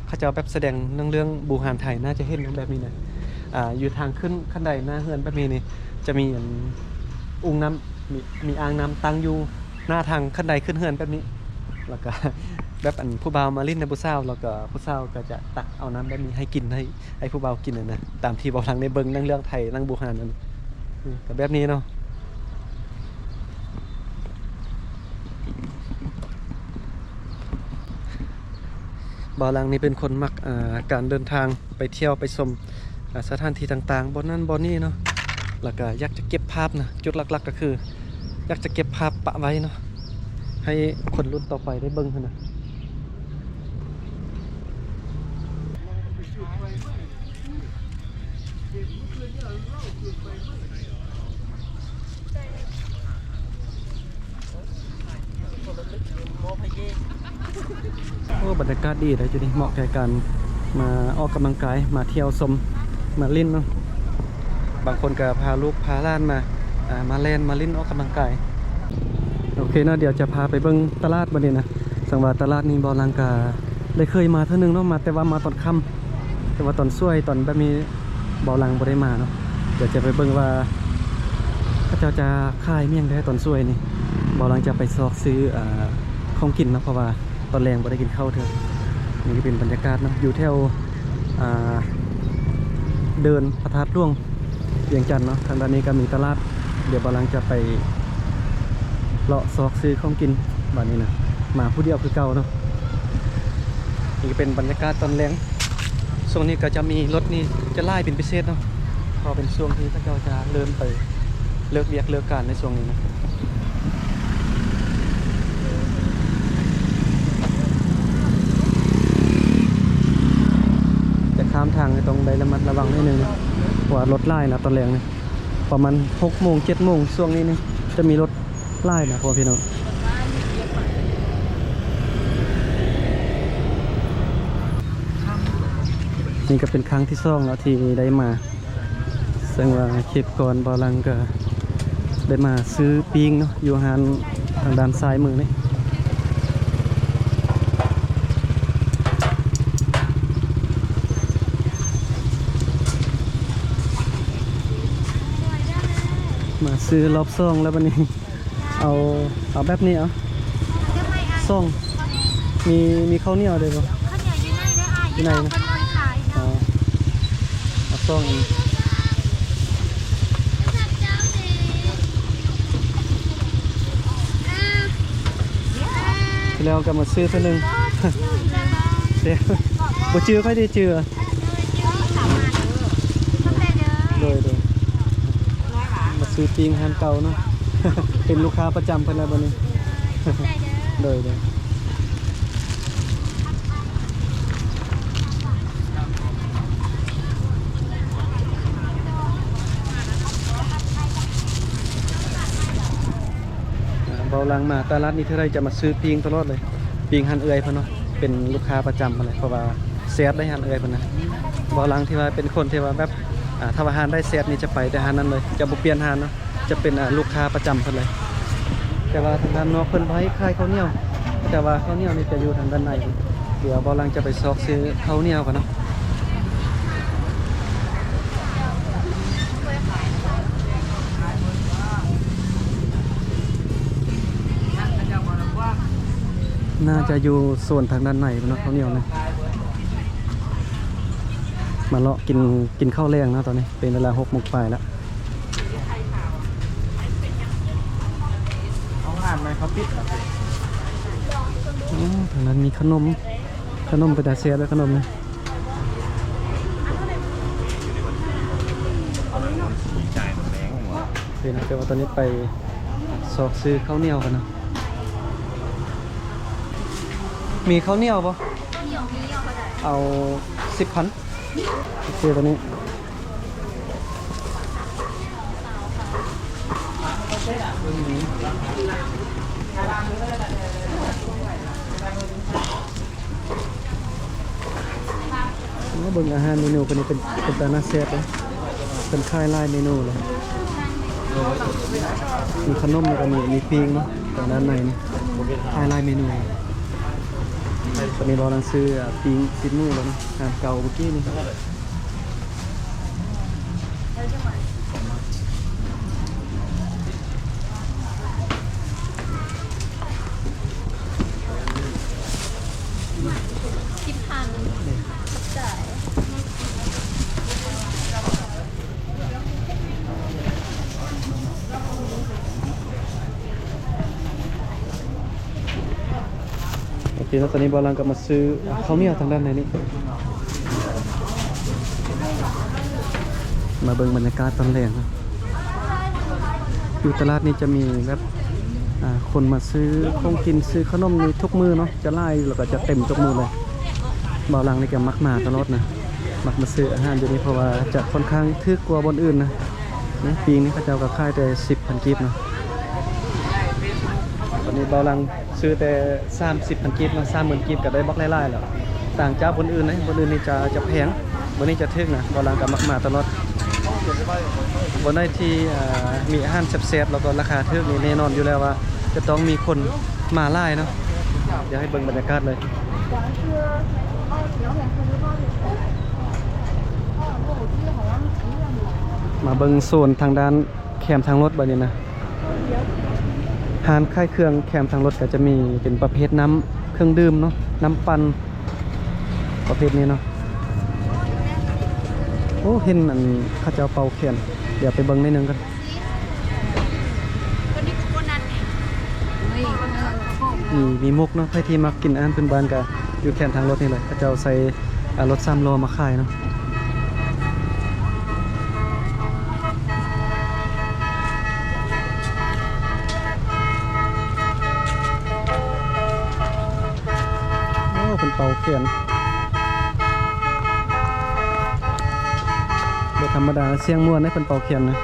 ເຂົາເຈົ້າແບບສະແດງໜັງເລື່ອງບູຮານໄທ ໜ້າຈະເຫັນແບບນີ້ນະ. ອ່າ ຢູ່ທາງຂຶ້ນຂັ້ນໄດໜ້າເຮືອນແບບນີ້ນີ້ ຈະມີອັນ ອຸ່ງນ້ຳ ມີ ມີອ່າງນ້ຳຕັ້ງຢູ່ໜ້າທາງຂັ້ນໄດຂຶ້ນເຮືອນແບບນີ້ ແລ້ວກໍແບບອັນຜູ້ບ່າວມາຫຼິ້ນນຳຜູ້ສາວ ແລ້ວກໍຜູ້ສາວກໍຈະຕັກເອົານ້ຳແບບນີ້ໃຫ້ກິນ ໃຫ້ ໃຫ້ຜູ້ບ່າວກິນຫັ້ນນະ ຕາມທີ່ເບົາຫຼັງໄດ້ເບິ່ງໜັງເລື່ອງໄທ ໜັງບູຮານນັ້ນ ອືມ ກໍແບບນີ້ເນາະ. ເບົາຫຼັງນີ້ເປັນຄົນມັກ ອ່າ ການເດີນທາງໄປທ່ຽວໄປຊົມ ອ່າ ສະຖານທີ່ຕ່າງໆ ບ່ອນນັ້ນບ່ອນນີ້ເນາະ ແລ້ວກໍຢາກຈະເກັບພາບນະ. ຈຸດຫຼັກໆກໍຄືຢາກຈະເກັບພາບປະໄວ້ເນາະ ໃຫ້ຄົນລຸ້ນຕໍ່ໄປໄດ້ເບິ່ງຫັ້ນນະ. ໂອ້ ບັນຍາກາດດີເດ້ ຈຸດນີ້ເໝາະແກ່ການມາອອກກຳລັງກາຍ ມາທ່ຽວຊົມ ມາຫຼິ້ນເນາະ. ບາງຄົນກໍພາລູກພາຫຼານມາ ອ່າ ມາແລ່ນມາຫຼິ້ນອອກກຳລັງກາຍ. ໂອເຄເນາະ ດຽວຈະພາໄປເບິ່ງຕະຫຼາດບັດນີ້ນະ. ສັງວ່າຕະຫຼາດນີ້ເບົາຫຼັງກະໄດ້ເຄີຍມາເທື່ອໜຶ່ງເນາະ ມາ ແຕ່ວ່າມາຕອນຄ່ຳ ແຕ່ວ່າຕອນສວຍຕອນແບບນີ້ເບົາຫຼັງບໍ່ໄດ້ມາເນາະ. ດຽວຈະໄປເບິ່ງວ່າເຂົາເຈົ້າຈະຂາຍແມ່ນຫຍັງແດ່ຕອນສວຍນີ້. ເບົາຫຼັງຈະໄປຊອກຊື້ ອ່າ ຂອງກິນເນາະ ເພາະວ່າຕອນແລງບໍ່ໄດ້ກິນເຂົ້າເທື່ອ. ນີ້ກໍເປັນບັນຍາກາດເນາະ ຢູ່ແຖວ ອ່າ ເດີ່ນພະທາດຫຼວງວຽງຈັນເນາະ. ທາງດ້ານນີ້ກໍມີຕະຫຼາດ ດຽວເບົາຫຼັງຈະໄປເລາະຊອກຊື້ຂອງກິນບາດນີ້ນະ. ມາຜູ້ດຽວຄືເກົ່າເນາະ. ນີ້ກໍເປັນບັນຍາກາດຕອນແລງ. ຊ່ວງນີ້ກໍຈະມີລົດນີ້ຈະຫຼາຍເປັນພິເສດເນາະ ເພາະເປັນຊ່ວງທີ່ເຂົາເຈົ້າຈະເລີ່ມໄປເລີກວຽກເລີກການໃນຊ່ວງນີ້ນະ. ຈະຂ້າມທາງຕ້ອງໄດ້ລະມັດລະວັງໜ້ອຍໜຶ່ງ ເພາະວ່າລົດຫຼາຍນະຕອນແລງນີ້ ປະມານຫົກໂມງ ເຈັດໂມງ ຊ່ວງນີ້ນີ້ຈະມີລົດຫຼາຍນະ ພໍ່ພີ່ນ້ອງ. ນີ້ກໍເປັນຄັ້ງທີສອງແລ້ວທີ່ໄດ້ມາ ເຊິ່ງວ່າຄລິບກ່ອນເບົາຫຼັງກໍໄດ້ມາຊື້ປີ້ງເນາະ ຢູ່ຮ້ານທາງດ້ານຊ້າຍມືນີ້. ມາຊື້ລອບສອງແລ້ວບັດນີ້. ເອົາ ເອົາແບບນີ້ເອົາ ສອງ ມີ ມີເຂົ້າໜຽວໄດ້ບໍ່? ເຂົ້າໜຽວຢູ່ໃນເດີອ້າຍ ຢູ່ໃນ ຢູ່ນອກເພິ່ນວາງຂາຍເນາະ. ອໍ ເອົາສອງອັນ ແລ້ວກໍມາຊື້ເທື່ອໜຶ່ງ. ເດ້ ບໍ່ຈື່ ຂ້ອຍໄດ້ຈື່. ໂດຍ ໂດຍ ມາຊື້ປີ້ງຮ້ານເກົ່າເນາະ ເປັນລູກຄ້າປະຈຳເພິ່ນແລ້ວບັດນີ້. ໂດຍ ໂດຍ. ເບົາຫຼັງມາຕະຫຼາດນີ້ເທື່ອໃດຈະມາຊື້ປີ້ງຕະຫຼອດເລີຍ ປີ້ງຮ້ານເອື້ອຍເພິ່ນເນາະ ເປັນລູກຄ້າປະຈຳຫັ້ນແຫຼະ ເພາະວ່າແຊບໄດ໋ຮ້ານເອື້ອຍເພິ່ນນະ. ເບົາຫຼັງທີ່ວ່າເປັນຄົນທີ່ວ່າແບບ ອ່າ ຖ້າວ່າຮ້ານໃດແຊບນີ້ຈະໄປແຕ່ຮ້ານນັ້ນເລີຍ ຈະບໍ່ປ່ຽນຮ້ານເນາະ ຈະເປັນ ອ່າ ລູກຄ້າປະຈຳເພິ່ນເລີຍ. ແຕ່ວ່າທາງດ້ານນອກເພິ່ນບໍ່ໃຫ້ຂາຍເຂົ້າໜຽວ ແຕ່ວ່າເຂົ້າໜຽວນີ້ຈະຢູ່ທາງດ້ານໃນ. ດຽວເບົາຫຼັງຈະໄປຊອກຊື້ເຂົ້າໜຽວກ່ອນເນາະ. ໜ້າຈະຢູ່ໂຊນທາງດ້ານໃນພຸ້ນເນາະ ເຂົ້າໜຽວນະ. ມາເລາະກິນ ກິນເຂົ້າແລງເນາະ ຕອນນີ້ເປັນເວລາຫົກໂມງປາຍແລ້ວ. ເອົາຮ້ານໃໝ່ເຂົາປິດແລ້ວ. ອໍ ທາງນັ້ນມີຂະໜົມ ຂະໜົມເປັນຕາແຊບເດ້ ຂະໜົມນີ້. ໂອເຄນະ ແຕ່ວ່າຕອນນີ້ໄປຊອກຊື້ເຂົ້າໜຽວກ່ອນເນາະ. ມີເຂົ້າໜຽວບໍ່? ເຂົ້າໜຽວມີ ເອົາເທົ່າໃດ? ເອົາສິບພັນ. ໂອເຄ ຕອນນີ້ ມາເບິ່ງອາຫານເມນູເພິ່ນນີ້ ເປັນ ເປັນຕາໜ້າແຊບເດ້. ເພິ່ນຂາຍຫຼາຍເມນູເລີຍ ມີຂະໜົມ ແລ້ວກໍມີ ມີປີ້ງເນາະ ທາງດ້ານໃນນີ້ ຂາຍຫຼາຍເມນູ. ຕອນນີ້ເບົາຫຼັງຊື້ ອ່າ ປີ້ງຊີ້ນໝູແລ້ວເນາະ ຮ້ານເກົ່າເມື່ອກີ້ນີ້. ສິບພັນ ຂອບໃຈ. ໂອເຄເນາະ ຕອນນີ້ເບົາຫຼັງກໍມາຊື້ເຂົ້າໜຽວທາງດ້ານໃນນີ້. ມາເບິ່ງບັນຍາກາດຕອນແລງເນາະ ຢູ່ຕະຫຼາດນີ້ຈະມີແບບ ອ່າ ຄົນມາຊື້ຂອງກິນ ຊື້ຂະໜົມນີ້ທຸກມື້ເນາະ ຈະຫຼາຍ ແລ້ວກໍຈະເຕັມທຸກມື້ເລີຍ. ເບົາຫຼັງນີ້ກໍມັກມາຕະຫຼອດນະ ມັກມາຊື້ອາຫານຢູ່ນີ້ ເພາະວ່າຈະຂ້ອນຂ້າງຖືກກວ່າບ່ອນອື່ນນະ. ນີ້ ປີ້ງນີ້ເຂົາເຈົ້າກໍຂາຍແຕ່ສິບພັນກີບເນາະ. ຕອນນີ້ເບົາຫຼັງຊື້ແຕ່ສາມສິບພັນກີບເນາະ ສາມໝື່ນກີບກໍໄດ້ບັກຫຼາຍໆແລ້ວ ຕ່າງຈາກບ່ອນອື່ນເດ້. ບ່ອນອື່ນນີ້ຈະ ຈະແພງ ບ່ອນນີ້ຈະຖືກນະ. ເບົາຫຼັງກໍມັກມາຕະຫຼອດ ບ່ອນໃດທີ່ ເອີ ມີອາຫານແຊບໆ ແລ້ວກໍລາຄາຖືກນີ້ ແນ່ນອນຢູ່ແລ້ວວ່າຈະຕ້ອງມີຄົນມາຫຼາຍເນາະ. ດຽວໃຫ້ເບິ່ງບັນຍາກາດເລີຍ. ມາເບິ່ງໂຊນທາງດ້ານແຄມທາງລົດບັດນີ້ນະ. ຮ້ານຂາຍເຄື່ອງແຄມທາງລົດກໍຈະມີເປັນປະເພດນ້ຳເຄື່ອງດື່ມເນາະ ນ້ຳປັ່ນ ປະເພດນີ້ເນາະ. ໂອ້ ເຫັນອັນເຂົາເຈົ້າເປົ່າແຄນ ດຽວໄປເບິ່ງໜ້ອຍໜຶ່ງກ່ອນ. ມີ ມີໝົກເນາະ ໃຜທີ່ມັກກິນອາຫານພື້ນບ້ານກໍຢູ່ແຄມທາງລົດນີ້ເລີຍ ເຂົາເຈົ້າໃສ່ ອ່າ ລົດສາມລໍ້ມາຂາຍເນາະ. ໂອ້ ເພິ່ນເປົ່າແຄນ ບໍ່ທຳມະດາ ສຽງມ່ວນເດ້ ເພິ່ນເປົ່າແຄນນະ.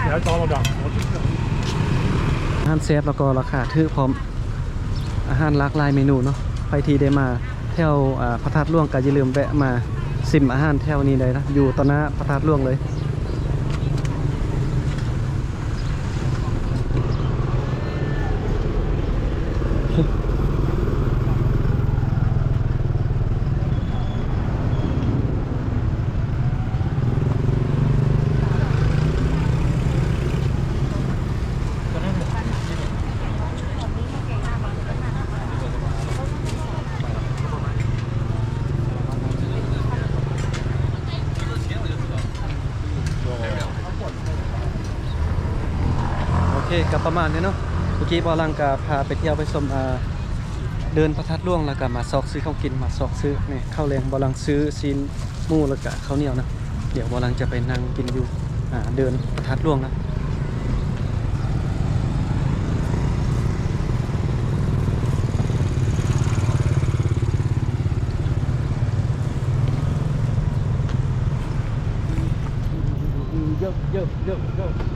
ອາຫານແຊບ ແລ້ວກໍລາຄາຖືກພ້ອມ ອາຫານຫຼາກຫຼາຍເມນູເນາະ. ໃຜທີ່ໄດ້ມາແຖວ ອ່າ ພະທາດຫຼວງ ກໍຢ່າລືມແວະມາຊິມອາຫານແຖວນີ້ໄດ້ນະ ຢູ່ຕໍ່ໜ້າພະທາດຫຼວງເລີຍ. ໂອເຄ ກໍປະມານນີ້ເນາະ. ມື້ກີ້ບ່າວຫຼັງກໍພາໄປທ່ຽວໄປຊົມ ອ່າ ເດີ່ນພະທາດຫຼວງ ແລ້ວກໍມາຊອກຊື້ຂອງກິນ ມາຊອກຊື້ນີ້ເຂົ້າແລງ. ບ່າວຫຼັງຊື້ຊີ້ນໝູ ແລ້ວກໍເຂົ້າໜຽວນະ. ດຽວບ່າວຫຼັງຈະໄປນັ່ງກິນຢູ່ ອ່າ ເດີ່ນພະທາດຫຼວງນະ. ໂຢ ໂຢ ໂຢ ໂຢ.